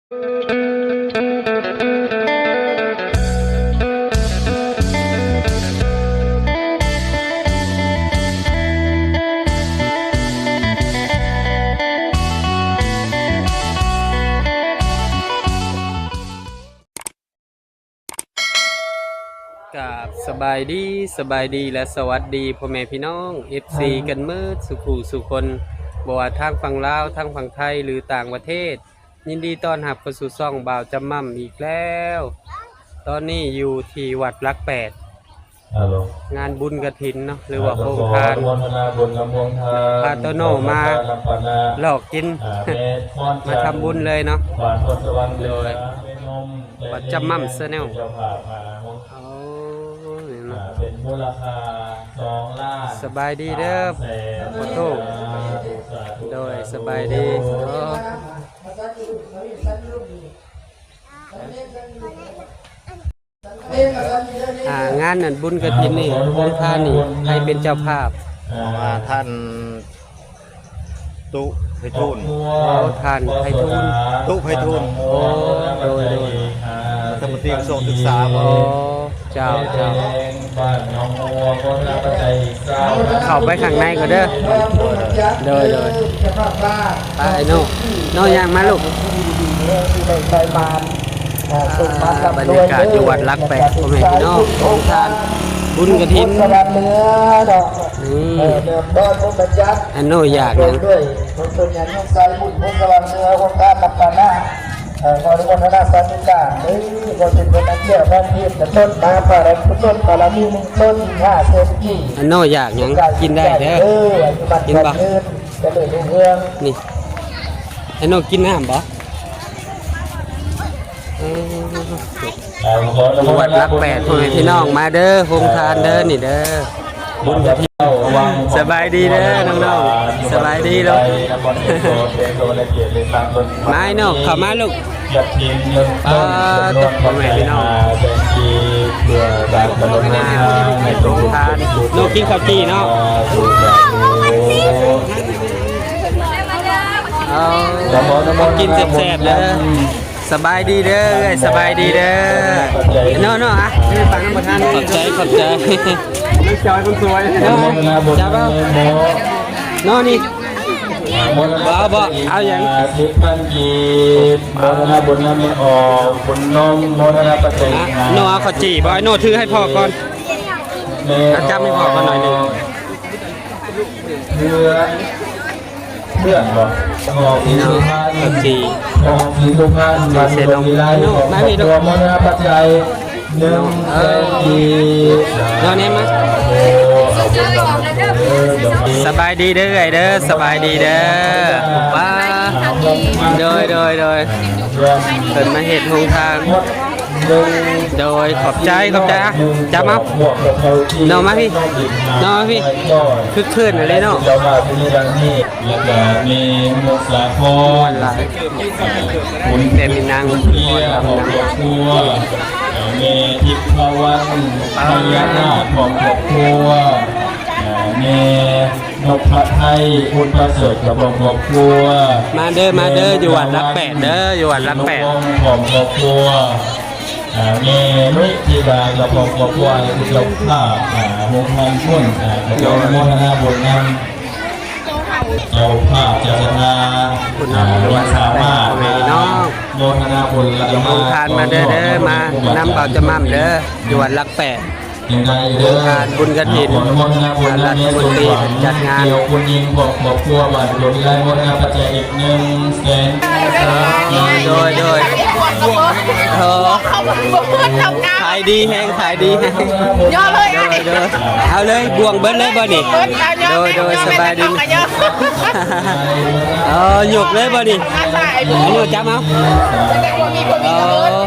ກາບສະບາຍດີ, ສະບາຍດີ ແລະ ສະຫວັດດີພໍ່ແມ່ພີ່ນ້ອງ ເອັຟຊີ ກັນເໝິດສູ່ຜູ້ສູ່ຄົນ, ບໍ່ວ່າທາງຝັ່ງລາວ, ທາງຝັ່ງໄທ ຫຼື ຕ່າງປະເທດ, ຍິນດີຕ້ອນຮັບເຂົ້າສູ່ຊ່ອງບ່າວຈຳໝ່ຳອີກແລ້ວ. ຕອນນີ້ຢູ່ທີ່ວັດຫຼັກແປດ ງານບຸນກະຖິນເນາະ ຫຼືວ່າໂຮງທານ ພາໂຕໂນມາຫຼອກກິນ ມາທຳບຸນເລີຍເນາະ. ໂດຍ ວັດຈຳໝ່ຳ Channel. ໂອ້ ນີ້ເນາະ ເປັນມູນລະຄ່າສອງລ້ານ ສະບາຍດີເດີພໍ່ຕູ້. ໂດຍ ສະບາຍດີ. ໂອ້ ອ່າ ງານນັ້ນບຸນກະຖິນນີ້ ໂຮງທານນີ້ ໃຜເປັນເຈົ້າພາບ? ອ່າ ທ່ານ ຕຸ ໄພທູນ. ໂອ້ ທ່ານໄພທູນ ຕຸ ໄພທູນ. ໂອ້ ໂດຍ ໂດຍ ລັດຖະມົນຕີກະຊວງສຶກສາບໍ? ອໍ ເຈົ້າ ເຈົ້າ ເຂົ້າໄປຂ້າງໃນກ່ອນເດີ. ໂດຍ ໂດຍ ໄປ ອ້າຍໂນ ໂນ ຍ່າງມາລູກ. ອ່າ ບັນຍາກາດຢູ່ວັດຫຼັກແປດ ພໍ່ແມ່ພີ່ນ້ອງ ໂຮງທານບຸນກະຖິນ. ນີ້ ອ້າຍໂນຢາກຫຍັງ? ເອີ ຂໍອະນຸໂມທະນາສາທຸການເດີ ຂໍເປັນຄົນນຳເຈົ້າພານເທບ ເປັນຕົ້ນມາພາລັນກຸສົນບາລະມີໜຶ່ງຕົ້ນ ຫ້າແສນກີບ. ອັນໂນຢາກຫຍັງ? ກິນໄດ້ເດີ ກິນບໍ່? ນີ້ ອັນໂນກິນນ້ຳບໍ່? ເອີ ຢູ່ວັດຫຼັກແປດ ພໍ່ແມ່ພີ່ນ້ອງ ມາເດີ ໂຮງທານເດີ ນີ້ເດີ ບຸນກະຖິນ. ສະບາຍດີເດີນ້ອງໆ ສະບາຍດີລູກ. ມາ ອ້າຍໂນ ເຂົ້າມາລູກ. ປາດ ພໍ່ແມ່ພີ່ນ້ອງ ໂຮງທານ ໂນກິນເຂົ້າຈີ່ເນາະ. ເອົາ ກິນແຊບໆເດີ. ສະບາຍດີເດີເອື້ອຍ ສະບາຍດີເດີ. ໂນ ໂນ ອ່ະ ຂອບໃຈ ຂອບໃຈ ລູກຊາຍຄົນສວຍ. ໂນ ຈັບເອົາ ໂນ ນີ້ ບໍ່ ບໍ່ ເອົາຫຍັງ? ສິບພັນກີບ ໂມທະນາບຸນນຳແມ່ອອກ ບຸນນົມ ໂມທະນາປັດໄຈ. ໂນ ເອົາເຂົ້າຈີ່ບໍ່? ໂນ ຖືໃຫ້ພໍ່ກ່ອນ ຈັບໃຫ້ພໍ່ກ່ອນໜ້ອຍໜຶ່ງ. ເພື່ອນ ເພື່ອນບໍ່? ອອກສີສຸພັນ ເຂົ້າຈີ່ ອອກສີສຸພັນ ເຊໂນ ມາພີ່ລູກ ຄອບຄົວ ໂມທະນາປັດໄຈໜຶ່ງແສນກີບ. ເອົາແນ່ມາ. ສະບາຍດີເດີເອື້ອຍເດີ ສະບາຍດີເດີ. ປ້າ ໂດຍ ໂດຍ ໂດຍ ເພິ່ນມາເຮັດໂຮງທານ. ໂດຍ ຂອບໃຈ ຂອບໃຈ. ອ່ະ ຈັບເອົາ ນ້ອງມາພີ່ ນ້ອງມາພີ່. ຄຶກຄື້ນອີ່ຫຼີເນາະ ແລ້ວກະມີໝູ່ສາຄອນ ແມ່ມີນາງ ແມ່ທິບພະວັນ ພະຍານາດ ຄອບຄົວ ແມ່ ນົບພະໄທ ບຸນປະເສີດ ກັບຄອບຄົວ. ມາເດີ ມາເດີ ຢູ່ວັດຫຼັກແປດເດີ ຢູ່ວັດຫຼັກແປດ ພ້ອມຄອບຄົວ. ແມ່ ນຸທິດາ ກັບຄອບຄົວ ເຈົ້າພາບ ໂຮງທານບຸນ ຂໍອະນຸໂມທະນາບຸນນຳ ເຈົ້າພາບ ເຈົ້າສັດທາ ບຸນນຳ ສາມາດ ພໍ່ແມ່ພີ່ນ້ອງ ໂມທະນາບຸນ ແລ້ວກະມາ ໂຮງທານ ມາເດີ ເດີ ມານຳເບົາຈະໝ່ຳເດີ ຢູ່ວັດຫຼັກແປດ ໂຮງທານບຸນກະຖິນ ລັດຖະມົນຕີຈັດງານ. ຄອບຄົວ ບ້ານໂພນວິໄລ ໂມທະນາປັດໄຈອີກໜຶ່ງແສນ. ໂດຍ ໂດຍ ໂອ້ ຂາຍດີແຮງ ຂາຍດີແຮງ. ໂດຍ ໂດຍ ເອົາເລີຍ ບ່ວງເບິດເລີຍບໍ່ນີ້? ໂດຍ ໂດຍ ສະບາຍດີ. ເອີ ຍົກເລີຍບໍ່ນີ້? ອັນນີ້ຈັບເອົາ.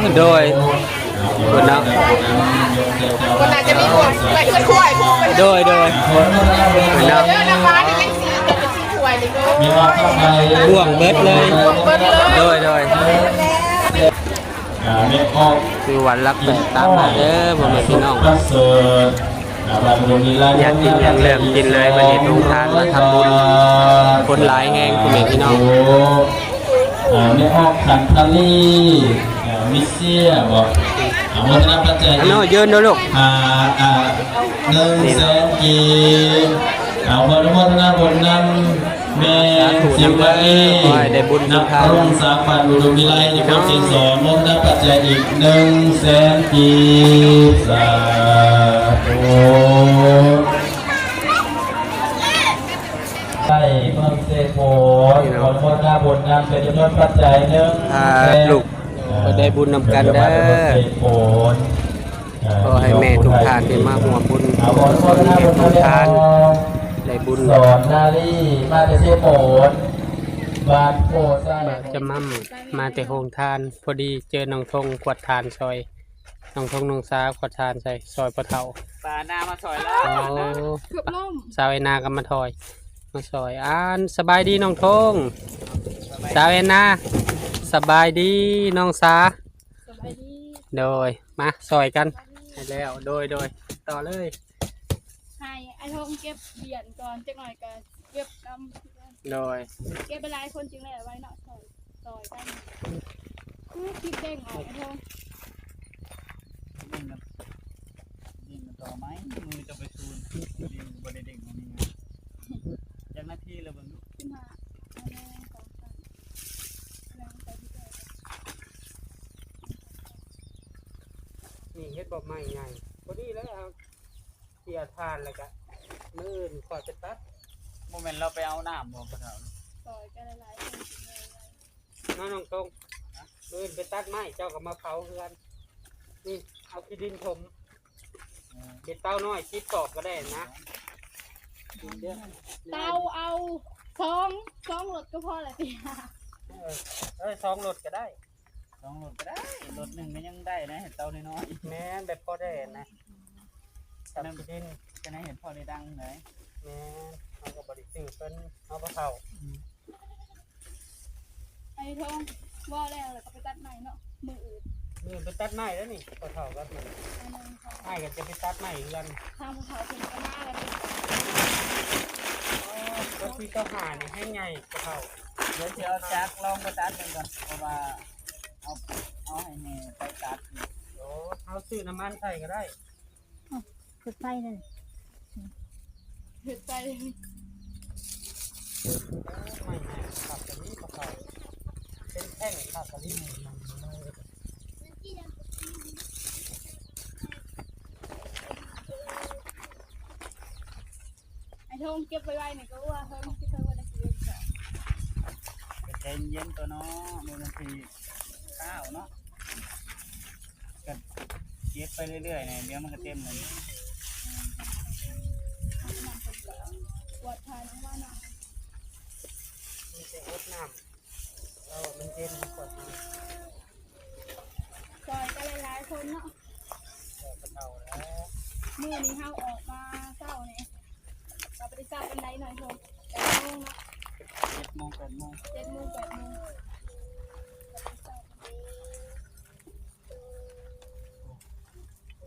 ອໍ ໂດຍ. ພຸ້ນເນາະ ຄົນອາດຈະມີພວກໄປເຮືອນຄວາຍ ໂດຍ ໂດຍ ເນາະ ບ່ວງເບິດເລີຍ ໂດຍ ໂດຍ. ຄືວັດຫຼັກແປດຕາມມາເດີ ພໍ່ແມ່ພີ່ນ້ອງ ຢາກກິນຫຍັງເລືອກກິນເລີຍ ມາເຮັດໂຮງທານ ມາທຳບຸນ ຄົນຫຼາຍແຮງ ພໍ່ແມ່ພີ່ນ້ອງ. ເອີ ແມ່ອອກ ຂັນທະລີ ເອີ ມິເຊຍບໍ ອາ ໂມທະນາປັດໄຈອີກ ໂນ ຢືນດູລູກ ຫ້າ ອາ ໜຶ່ງແສນກີບ ອາ ຂໍອະນຸໂມທະນາບຸນນຳ ແມ່ ສາທຸ ສິວມາລີ ນຳເດີ ຂໍໃຫ້ໄດ້ບຸນ ນັກຮ້ອງສາວບ້ານອຸດົມວິໄລ ນິຄົມເກສອນ ໂມທະນາປັດໄຈອີກໜຶ່ງແສນກີບ ສາທຸ ໄດ້ເມືອງເຊໂປນ ຂໍອະນຸໂມທະນາບຸນນຳເປັນຈຳນວນປັດໄຈໜຶ່ງ ອ່າ ແສນ ລູກ ເອີ ກໍໄດ້ບຸນນຳກັນເດີ ເມືອງເຊໂປນ ຂໍໃຫ້ແມ່ທຸກທ່ານທີ່ມາຮ່ວມບຸນຮ່ວມກຸນທຸກທ່ານ ໄດ້ບຸນ ສອນນາລີ ມາແຕ່ເຊໂປນ ບ້ານໂພໄຊ ບ່າວຈະໝ່ຳ ມາແຕ່ໂຮງທານ ພໍດີເຈີນ້ອງທົງຂວດຖ່ານຊ່ອຍ ນ້ອງທົງນ້ອງສາຂວດຖ່ານໃສ່ ຊ່ອຍພໍ່ເຖົ້າ ປານາມາຊ່ອຍແລ້ວ ໂອ້ ເກືອບລົ້ມ ສາວແອນນາກໍມາຖອຍ ມາຊ່ອຍ ອັນ ສະບາຍດີນ້ອງທົງ ສະບາຍດີ ສາວແອນນາ ສະບາຍດີນ້ອງສາ ສະບາຍດີ ໂດຍ ມາຊ່ອຍກັນ ໃຫ້ແລ້ວ ໂດຍ ໂດຍ ຕໍ່ເລີຍ ໃຫ້ອ້າຍທອງເກັບບຽນກ່ອນ ຈັກໜ້ອຍກໍເກັບນຳ ໂດຍ ເກັບໄປຫຼາຍຄົນຈຶ່ງໄດ້ໄວເນາະ ຊ່ອຍ ຊ່ອຍກັນ ຄືຄິດເດ້ງອອກອ້າຍທອງ ເດ້ງນຳ ເດ້ງນຳຕໍ່ໄມ້ ມືຈະໄປຊູນ ເດ້ງບໍ່ໄດ້ເດ້ງບໍ່ມີງານ ຈັກນາທີແລ້ວເບິ່ງດູ ສິບຫ້າ ອັນໜຶ່ງ ສອງ ສາມ ນີ້ເຮັດບໍ່ໄມ້ໃຫຍ່ ພໍດີແລ້ວ ເສຍຖ່ານແລ້ວກະ ມື້ອື່ນຂ້ອຍໄປຕັດ ບໍ່ແມ່ນລາວໄປເອົານ້ຳບໍ່ ພໍ່ເຖົ້າ ຊອຍກັນຫຼາຍໆຄົນກິນເລີຍ ເນາະ ນ້ອງຕົງ ມື້ອື່ນໄປຕັດໄມ້ ເຈົ້າກໍມາເຜົາເຮືອນ ນີ້ ເອົາຂີ້ດິນຖົມ ເອີ ເຮັດເຕົານ້ອຍ ສິບສອບກໍໄດ້ນະ ດິນເດ້ ເຕົາເອົາສອງ ສອງລົດກໍພໍແລ້ວຕິ ເອີ ເອີ ສອງລົດກໍໄດ້ ສອງລົດກໍໄດ້ ລົດໜຶ່ງກໍຍັງໄດ້ນະ ເຮັດເຕົານ້ອຍໆ ແມ່ນ ແບບພໍໄດ້ນະ ກັບ ແມ່ນ ທີ່ດິນ ຈະໄດ້ເຮັດພໍໄດ້ດັງເລີຍ ແມ່ນ ເຮົາກໍບໍ່ໄດ້ຊື້ເພິ່ນ ເຮົາບໍ່ເຖົ້າ ອືມ ໄອ້ທອງ ເວົ້າແລ້ວ ແລ້ວກໍໄປຕັດໄມ້ເນາະ ມື້ອື່ນ ມື້ອື່ນໄປຕັດໄມ້ແລ້ວນີ້ ພໍ່ເຖົ້າກັບ ອັນນັ້ນ ອ້າຍກໍຈະໄປຕັດໄມ້ເຮືອນ ທາງຜູ້ເຖົ້າເພິ່ນກໍມາແລ້ວ ວັນທີຊາວຫ້ານີ້ແຮງໃຫຍ່ ພໍ່ເຖົ້າ ດຽວຊິເອົາຈັກລອງໄປຕັດເບິ່ງກ່ອນ ເພາະວ່າ ເອົາ ເອົາໃຫ້ແມ່ໄປຕັດ ໂອ້ ເຮົາຊື້ນ້ຳມັນໃສ່ກໍໄດ້ ເຮັດໄຟເລີຍ ເຮັດໄຟ ໄມ້ໃຫຍ່ຄັກກະລີ ເປັນແທ່ງຄັກກະລີ ໄອ້ທອງເກັບໄວໆນີ້ກໍວ່າເຮົາຊິເອົາໄວ້ໄດ້ກິນ ໃຈເຢັນຕົວະເນາະ ມື້ວັນທີຊາວເນາະ ກໍເກັບໄປເລື້ອຍໆນີ້ ດຽວມັນກໍເຕັມເລີຍ ກວດທານອອກມາເນາະ ມີແຕ່ອົດນ້ຳ ເພາະວ່າມັນເຢັນ ມັນກວດທານ ຊ່ອຍກັນຫຼາຍໆຄົນເນາະ ຊ່ອຍກັນເອົາແຫຼະ ມື້ນີ້ເຮົາອອກມາເຊົ້ານີ້ ກໍບໍ່ໄດ້ເຊົ້າປານໃດໜ້ອຍໂພດ ແປດໂມງເນາະ ເຈັດໂມງ ແປດໂມງ ເຈັດໂມງ ແປດໂມງ ກໍບໍ່ໄດ້ເຊົ້າປານໃດ ໂອ້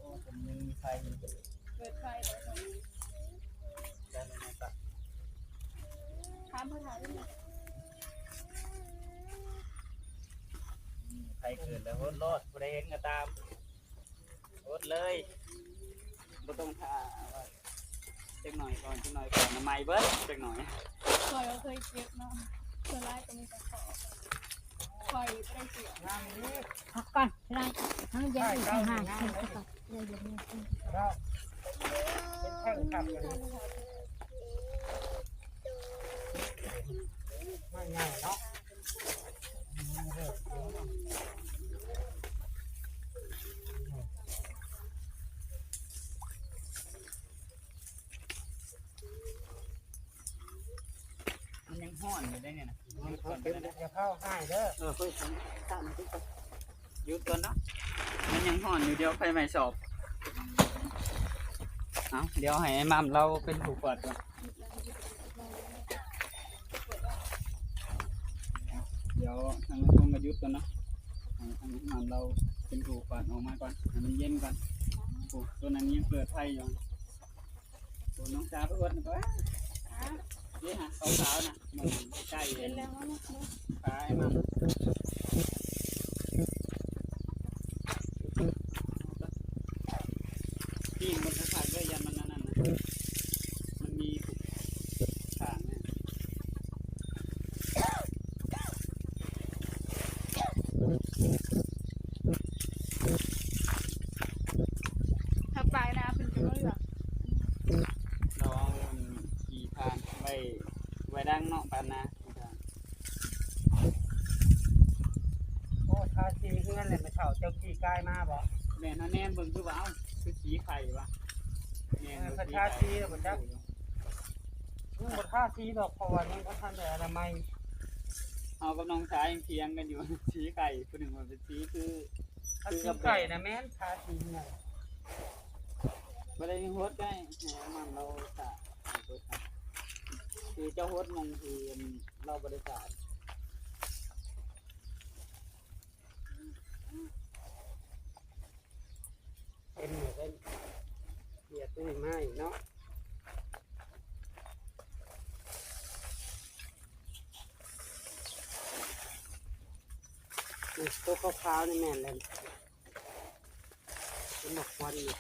ໂອ້ ມັນມີໄຟຢູ່ ເປີດໄຟບໍ່? ໄດ້ແລ້ວນະ ຖາມເພິ່ນຫາເລື່ອງ ໄຟເກີດແລ້ວ ໂຫດໂລດ ຜູ້ໃດເຫັນກໍຕາມ ໂຫດເລີຍ ບໍ່ຕ້ອງຖ້າວ່າ ຈັກໜ້ອຍກ່ອນ ຈັກໜ້ອຍກ່ອນ ນ້ຳໄມ້ເບິດ ຈັກໜ້ອຍ ຂ້ອຍບໍ່ເຄີຍເກັບເນາະ ສ່ວນຫຼາຍກໍມີແຕ່ຂໍ ຂ້ອຍບໍ່ໄດ້ເກັບ ພັກກ່ອນ ໄດ້ ເຮົາເຢັນອີກຕ່າງຫາກ ເຮັດກ່ອນ ເປັນແທ່ງຄັກເລີຍ ມັນໃຫຍ່ເນາະ ມັນຍັງຮ້ອນຢູ່ເດ້ນີ້ນະ ມັນຮ້ອນຢູ່ເດ້ ຢ່າເຜົາຮ້າຍເດີ ເອີ ຄ່ອຍຕັ້ງ ຕັ້ງ ຢຸດກ່ອນເນາະ ມັນຍັງຮ້ອນຢູ່ ດຽວໄຟໄໝ້ສອບ ເອົາ ດຽວໃຫ້ອ້າຍໝ່ຳລາວເປັນຜູ້ເປີດກ່ອນ ດຽວທາງນ້ອງທົງກໍຢຸດກ່ອນເນາະ ໃຫ້ທາງອ້າຍໝ່ຳລາວເປັນຜູ້ເປີດອອກມາກ່ອນ ໃຫ້ມັນເຢັນກ່ອນ ໂອ້ ໂຕນັ້ນຍັງເປີດໄຟຢູ່ ໂອ້ ນ້ອງສາວໄປອວດມັນກ່ອນ ນີ້ຫາ ຂາວໆນະ ມັນໃກ້ ເຫັນແລ້ວ ຂາຍມາ ປີກມັນຂາດເລີຍ ຢ້ານມັນອັນນັ້ນນະ ມັນມີຂາງນະ. ຖ້າປາຍໜ້າເພິ່ນຈະບໍ່ເຫຼືອ ລອງຂີ່ຜ່ານໄວ້ ໄວ້ດັງເນາະ ປານນາ. ໂອ້ ທາສີເຮືອນແຫຼະ ແມ່ເຖົ້າ ເຈົ້າຂີ່ກາຍມາບໍ່? ແມ່ນ ເຮົາແນມເບິ່ງຄືວ່າ ເອົ້າ ຄືສີໄຂ່ວະ ແມ່ນ ເອີ ບໍ່ ເພິ່ນທາສີແລ້ວບໍ່ຈັກ ຍັງບໍ່ທາສີດອກ ເພາະວ່າຍັງບໍ່ທັນໄດ້ອະນາໄມ. ເຮົາກັບນ້ອງຊາຍຍັງຖຽງກັນຢູ່ ສີໄຂ່ ຜູ້ໜຶ່ງວ່າເປັນສີຄື ຄັນສີໄຂ່ນະແມ່ນທາສີເຮືອນ ບໍ່ໄດ້ຫົດໄດ້ ໃຫ້ມັນ ລາວສະອາດ ຄືເຈົ້າຫົດໝ່ອງທີ່ລາວບໍ່ໄດ້ສະອາດ. ເປັນຢູ່ເດ້ ເຫຍດນີ້ມາອີກເນາະ ນີ້ ໂຕຂາວໆນີ້ແມ່ນແລ້ວ ເປັນໝອກຄວັນຢູ່.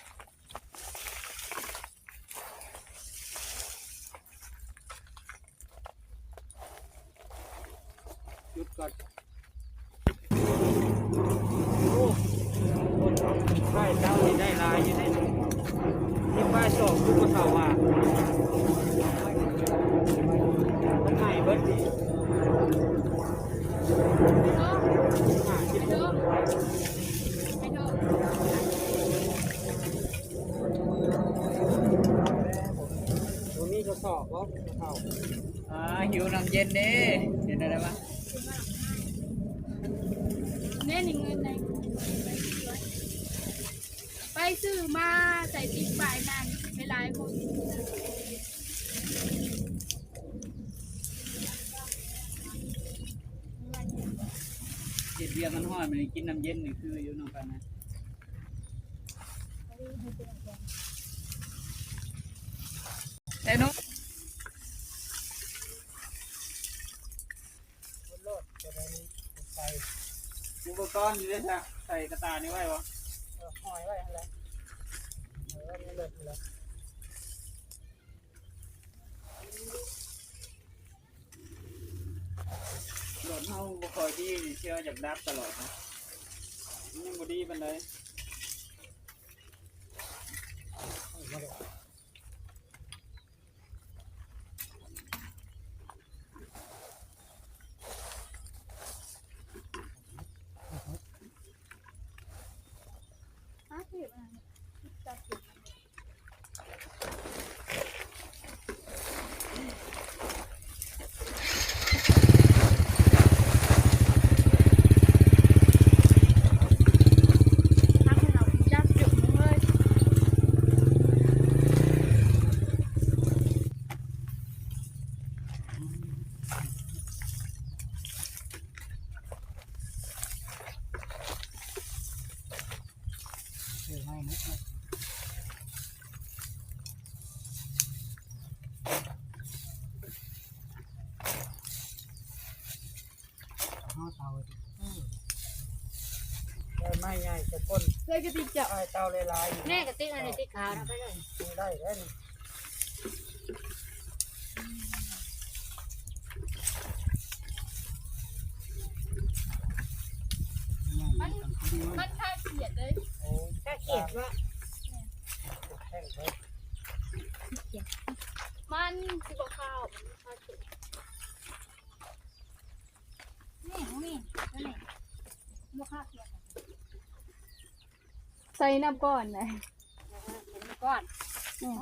ຢຸດກ່ອນ ໂອ້ ໄດ້ເຕົ້ານີ້ໄດ້ຫຼາຍຢູ່ເດ້ ນີ້ປາຍສອງຄືບໍ່ເທົ່າວ່າ ມັນໃໝ່ເບິດນີ້ ຫ້າສິບຫົກ. ບໍ່ມີກະສອບບໍ່ ເຖົ້າ? ອ່າ ຫິວນ້ຳເຢັນເດ້ ເຮັດແນວໃດວະ? ແນ່ນີ້ເງິນໃນ ໄປຊື້ມາໃສ່ຕິກປາຍນັ້ນ ຫຼາຍໆຄົນ ເຮັດວຽກຮ້ອນໆ ມາກິນນ້ຳເຢັນນີ້ຄືຢູ່ນຳກັນນະ. ແຕ່ເນາະ ໂລດ ຈະໄດ້ມີໄຟ ອຸປະກອນຢູ່ເດ້ຊະ ໃສ່ກະຕ່ານີ້ໄວ້ບໍ່? ເອີ ຫ້ອຍໄວ້ຫັ້ນແຫຼະ ເອີ ໃນລົດຫັ້ນແຫຼະ. ລົດເຮົາບໍ່ຄ່ອຍດີ ເທື່ອຢາກດັບຕະຫຼອດນະ ມັນຍັງບໍ່ດີປານໃດ. ໄດ້ໄມ້ໃຫຍ່ສະກົນ ເລີຍກະຕິກເຈົ້າ ໄມ້ເຕົາຫຼາຍໆ ແນ່ກະຕິກອັນນີ້ຕິກຂາວນະ ໄປເລີຍ ໄດ້ເດ້. ມັນ ມັນຄາຂຽດເລີຍ ໂອ້ ຄາຂຽດວະ ແຂງເລີຍ ມັນຊິບໍ່ຂາວ ມັນຄາຂຽດ ນີ້ ນີ້ ນີ້ ບໍ່ຄາຂຽດ ໃສ່ນ້ຳກ້ອນນະ ເອີ ໃສ່ນ້ຳກ້ອນ ອືມ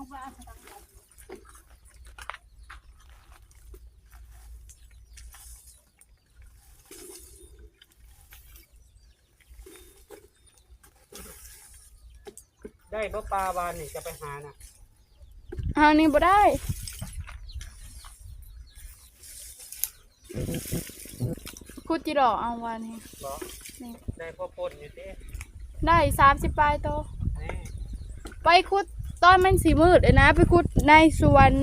ໄດ້ບໍ່ ປາວານນີ້ຈະໄປຫານະ? ຫານີ້ບໍ່ໄດ້. ຂຸດຈີ່ດອກເອົາວານນີ້ ບໍ່ ນີ້ ໄດ້ພໍປົ່ນຢູ່ຕິ ໄດ້ສາມສິບປາຍໂຕ ນີ້ ໄປຂຸດຕອນມັນຊິມືດຫັ້ນນະ ໄປຂຸດໃນສວນ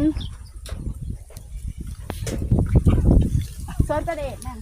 ສວນຕະເດດນັ້ນ.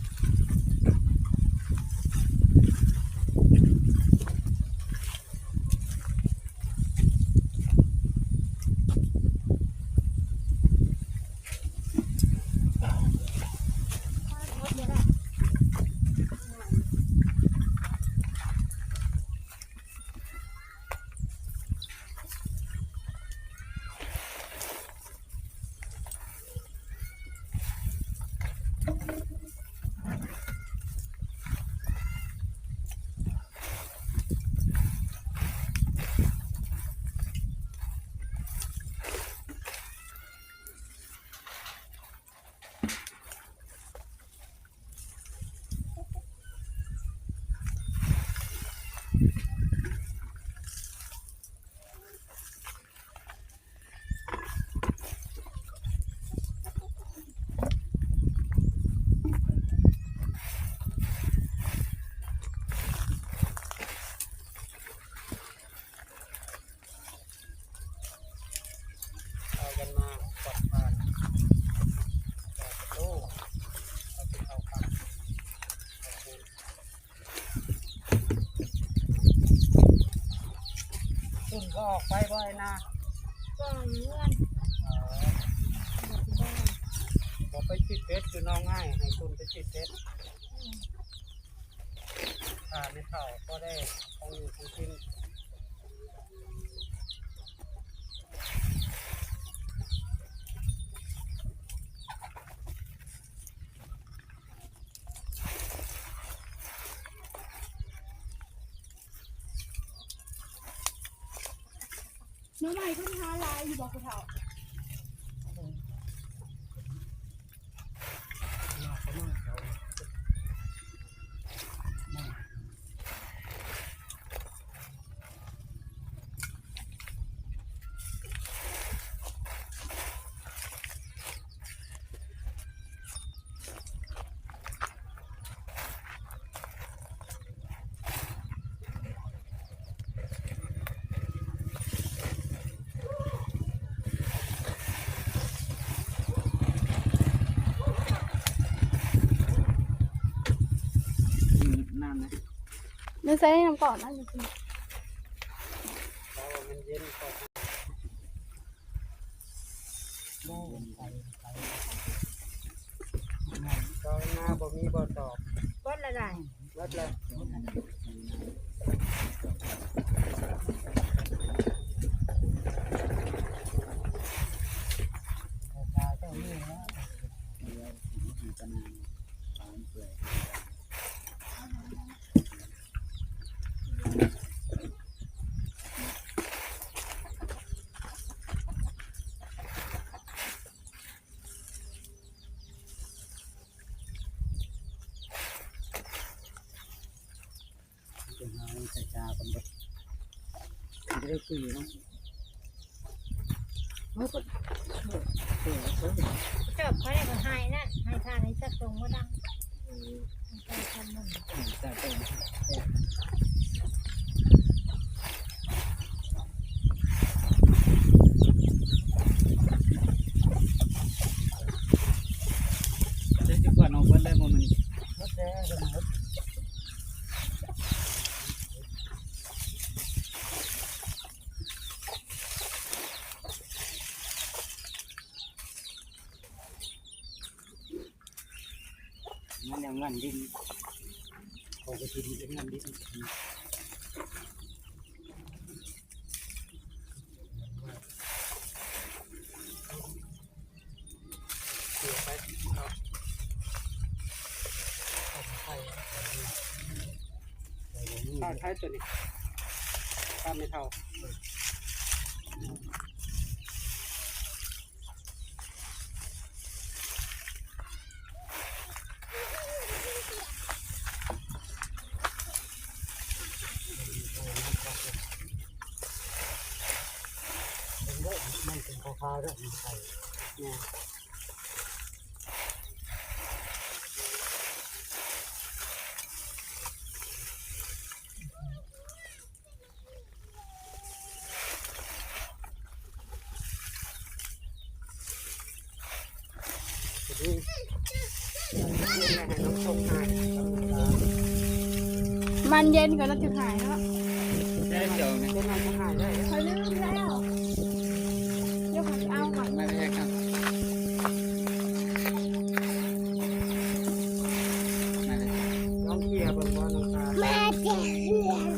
ພາກັນມາກວດກາ ເປີດປະຕູ ເອົາກິນເຂົ້າຄ່ຳ. ຕຸ່ນກໍອອກໄປບໍ່ໄອ້ນາ? ກໍຢູ່ເຮືອນ. ເອີ ບໍ່ໄປຕິດເບັດຢູ່ໜອງອ້າຍ ໃຫ້ຕຸ່ນໄປຕິດເບັດ. ອືມ ຖ້າແມ່ເຖົ້າກໍໄດ້ຂອງຢູ່ຂອງກິນ. ໜໍ່ໄມ້ເພິ່ນຫາຫຼາຍຢູ່ບໍ່ຜູ້ເຖົ້າ? ອືມ ນ້ຳນະ ຢູ່ໃສ ນ້ຳກ້ອນນັ້ນ? ເອົາ ມັນເຢັນກ່ອນ. ເຈົ້ານາບໍ່ມີບໍ່ຕອບ. ເບິດລະໄດ໋. ເບິດລະ. ໄປຫາໃສ່ຊາກັນເບິດ ບໍ່ໄດ້ຊື້ເນາະ. ເຈົ້າໄປກໍໃຫ້ນະ ໃຫ້ທ່ານໃຫ້ຈັກສົ່ງມາດັງ. ເຈົ້າຊິກວາດອອກເບິດເລີຍບໍ່ມື້ນີ້? ເບິດແລ້ວ ເບິດ. ງານແນວງານດິນ ເຂົາກໍຊິເຮັດງານດິນ. ຂາດໄທຕົວນີ້ ຂາດແມ່ເຖົ້າ. ມັນເປັນຂາວໆເດີ ມັນໄຂ່ ແມ່ນ. ພໍດີ ເ ມັນເຢັນກ່ອນລະຈະຫາຍເນາະ. ໄດ້ດອກນີ້ ເປັນມັນຈະຫາຍໄດ້. ຂ້ອຍລືມແລ້ວ ດຽວຂ້ອຍໄປເອົາກ່ອນ. ມາເລີຍ ມາເລີຍ ລອງເຄຍເບິ່ງບໍ່ນ້ອງຕາ. ມາແຕ່ເຮືອນ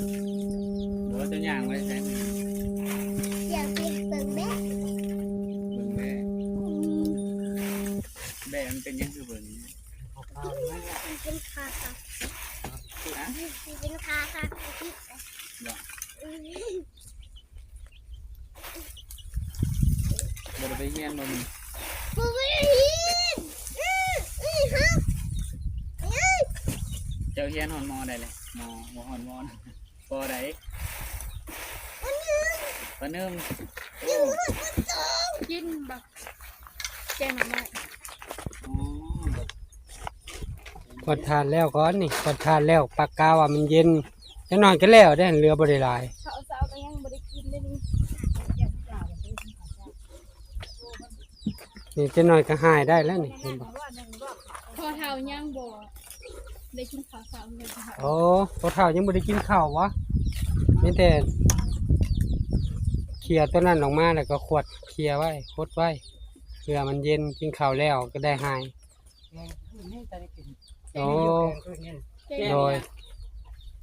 ບໍ່ ເຈົ້າຍ່າງໄປໃສ? ຢາກໄປເບິ່ງແບ້ ເບິ່ງແບ້. ອືມ ແບ້ມັນເປັນຫຍັງຄືເບິ່ງ? ມັນເປັນຂາຂາດ ຮະ? ມັນເປັນຂາຂາດ. ບໍ່ ອືມ ບໍ່ໄດ້ໄປຮຽນບໍ່ມື້? ບໍ່ໄດ້ຮຽນ. ອືມ ອືມ ຮະ ເຈົ້າຮຽນຮອດ ມໍ ໃດແຫຼະ? ມໍ ບໍ່ຮອດ ມໍ ປໍໃດ? ປໍໜຶ່ງ ປາໜຶ່ງ. ໂອ້ ກິນບໍ່ ແກງໜໍ່ໄມ້. ອໍ ກວດທາດແລ້ວກ່ອນນີ້ ກວດທາດແລ້ວ ປາກກາວ່າມັນເຢັນ ຈັກໜ້ອຍກໍແລ້ວເດ້ ເຫຼືອບໍ່ໄດ້ຫຼາຍ. ເຂົ້າເຊົ້າກໍຍັງບໍ່ໄດ້ກິນເດ້ນີ້. ນີ້ຈັກໜ້ອຍກໍຫາຍໄດ້ແລ້ວນີ້ ເຫັນບໍ່? ພໍ່ເຖົ້າຍັງບໍ່ໄດ້ກິນເຂົ້າເຊົ້າເລີຍ. ອໍ ພໍ່ເຖົ້າຍັງບໍ່ໄດ້ກິນເຂົ້າຫວາ? ມີແຕ່ເຄຍຕົວນັ້ນອອກມາ ແລ້ວກໍຂວດເຄຍໄວ້ ຫົດໄວ້ ເພື່ອມັນເຢັນ ກິນເຂົ້າແລ້ວກໍໄດ້ຫາຍ. ແກງຄືນນີ້ຈະໄດ້ກິນ ໂອ້ ແກງຄືນນີ້ ແກງ ໂດຍ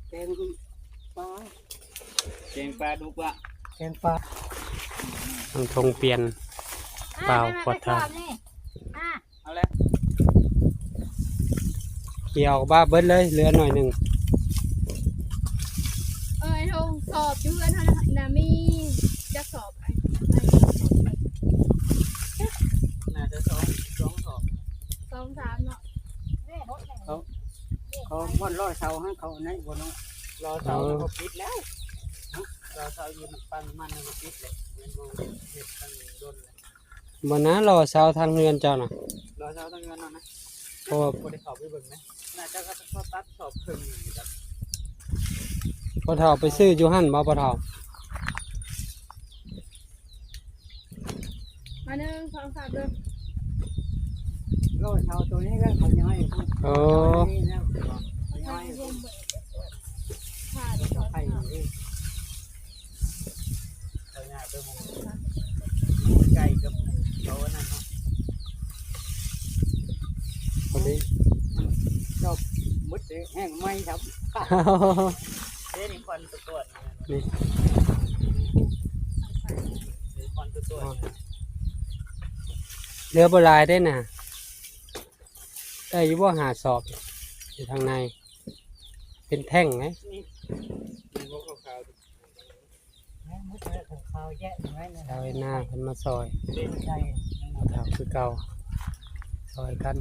ແກງປາ ແກງປາດຸກວະ ແກງປາ. ນ້ອງທົງປ່ຽນ ອ່າ ເປົ່າ ແມ່ນ ຂວດທາດ ແມ່ນ ແມ່ນ ນີ້ ອ່າ ເອົາແລ້ວ ເຄຍອອກມາເບິດເລີຍ ເຫຼືອໜ້ອຍໜຶ່ງ. ເອີຍ ທົງ ສອບຢູ່ເຮືອນເຮົານະ ມີຈັກສອບ? ອັນ ອັນ ໜ້າຈະສອງ ສອງສອບ ສອງສາມເນາະ. ເຂົາ ເຂົາບ່ອນລໍເສົາຫັ້ນ ເຂົານັ້ນບໍ່ເນາະ ລໍເສົາ ເອີ ເຂົາປິດແລ້ວ ລໍເສົາຢູ່ປ້ຳນ້ຳມັນເຂົາປິດແລ້ວ ແມ່ນບໍ່ ເຮັດຕັ້ງດົນແລ້ວ. ບໍ່ນະ ລໍເສົາທາງເຮືອນເຈົ້ານະ ລໍເສົາທາງເຮືອນເຮົານະ ເພາະວ່າບໍ່ໄດ້ເຂົ້າໄປເບິ່ງນະ ໜ້າຈະເຂົາຕັດສອບເຄິ່ງໜຶ່ງຢູ່ດອກ. ພໍ່ເຖົ້າໄປຊື້ຢູ່ຫັ້ນບໍ່ ພໍ່ເຖົ້າ? ມາ ໜຶ່ງ ສອງ ສາມ ເດີ ລໍເສົາໂຕນີ້ແຫຼະ ເຂົາຍ້າຍ ໂອ້ ນີ້ແລ້ວ ເຂົາຍ້າຍ ໄປ ເຂົາຍ້າຍໄປໝ່ອງເຂົາອັນນັ້ນເນາະ ພໍດີ ຊອບໝົດເດ້ ແຫ້ງໃໝ່ ເດ້ນີ້ຄວັນຕົວໆ ນີ້ ນີ້ຄວັນຕົວໆ ເຫຼືອບໍ່ຫຼາຍເດ້ນະ ໄດ້ຢູ່ບໍ່ ຫ້າສອບ ຢູ່ທາງໃນ ເປັນແທ່ງເດ້ ນີ້ ນີ້ບໍ່ຂາວໆ ຊາວເຮັດນາເພິ່ນມາຊ່ອຍ ເຖົ້າຄືເກົ່າ ຊ່ອຍກັນ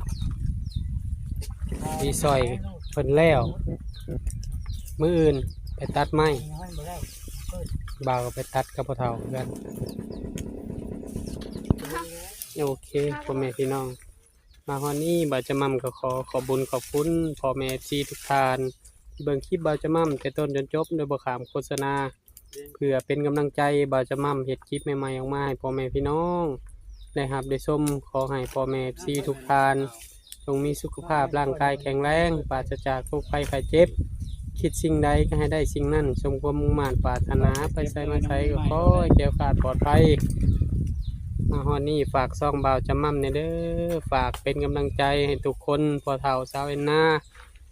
ຊິຊ່ອຍເພິ່ນແລ້ວ ມື້ອື່ນໄປຕັດໄມ້ ບ່າວກໍໄປຕັດກັບພໍ່ເຖົ້າຄືກັນ. ໂອເຄ ພໍ່ແມ່ພີ່ນ້ອງ ມາຮອດນີ້ ບ່າວຈະໝ່ຳກໍຂໍຂອບບຸນຂອບຄຸນພໍ່ແມ່ເອັຟຊີທຸກທ່ານ ທີ່ເບິ່ງຄລິບບ່າວຈະໝ່ຳແຕ່ຕົ້ນຈົນຈົບ ໂດຍບໍ່ຂ້າມໂຄສະນາ ເພື່ອເປັນກຳລັງໃຈບ່າວຈະໝ່ຳເຮັດຄລິບໃໝ່ໆອອກມາໃຫ້ພໍ່ແມ່ພີ່ນ້ອງໄດ້ຮັບໄດ້ຊົມ. ຂໍໃຫ້ພໍ່ແມ່ເອັຟຊີທຸກທ່ານ ຈົ່ງມີສຸຂະພາບຮ່າງກາຍແຂງແຮງ ປາສະຈາກໂລກໄພໄຂ້ເຈັບ ຄິດສິ່ງໃດກໍໃຫ້ໄດ້ສິ່ງນັ້ນ ສົມຄວາມມຸ່ງມາດປາດຖະໜາ ໄປໃສມາໃສກໍຂໍໃຫ້ແຄ້ວຄາດປອດໄພ. ມາຮອດນີ້ຝາກຊ່ອງບ່າວຈະໝ່ຳແດ່ເດີ ຝາກເປັນກຳລັງໃຈໃຫ້ທຸກຄົນ ພໍ່ເຖົ້າ ສາວແອນນາ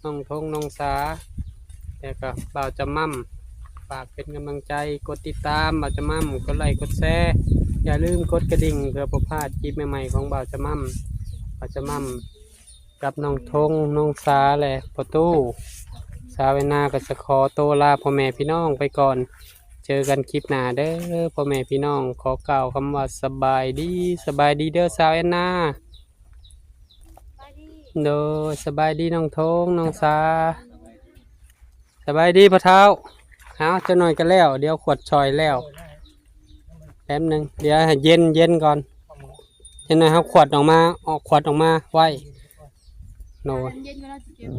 ນ້ອງທົງ ນ້ອງສາ ແລ້ວກໍບ່າວຈະໝ່ຳ ຝາກເປັນກຳລັງໃຈ ກົດຕິດຕາມບ່າວຈະໝ່ຳ ກົດໄລ ກົດແຊ ຢ່າລືມກົດກະດິ່ງ ເພື່ອບໍ່ພາດຄລິບໃໝ່ໆຂອງບ່າວຈະໝ່ຳ. ບ່າວຈະໝ່ຳ ກັບນ້ອງທົງ ນ້ອງສາ ແລະ ພໍ່ຕູ້ ສາວແອນນາ ກໍຈະຂໍໂຕລາພໍ່ແມ່ພີ່ນ້ອງໄປກ່ອນ ເຈີກັນຄລິບໜ້າເດີພໍ່ແມ່ພີ່ນ້ອງ. ຂໍກ່າວຄຳວ່າສະບາຍດີ ສະບາຍດີເດີສາວແອນນາ. ໂດຍ ສະບາຍດີນ້ອງທົງ ນ້ອງສາ. ສະບາຍດີພໍ່ເຖົ້າ. ເອົາ ຈັກໜ້ອຍກໍແລ້ວ ດຽວຂວດຊ່ອຍແລ້ວ ແປັບໜຶ່ງ ດຽວໃຫ້ເຢັນ ເຢັນກ່ອນ ຈັກໜ້ອຍເຮົາຂວດອອກມາ ເອົາຂວດອອກມາໄວ້. ໂດຍ ເຢັນໆກໍເນາະ ຊິເກັບ.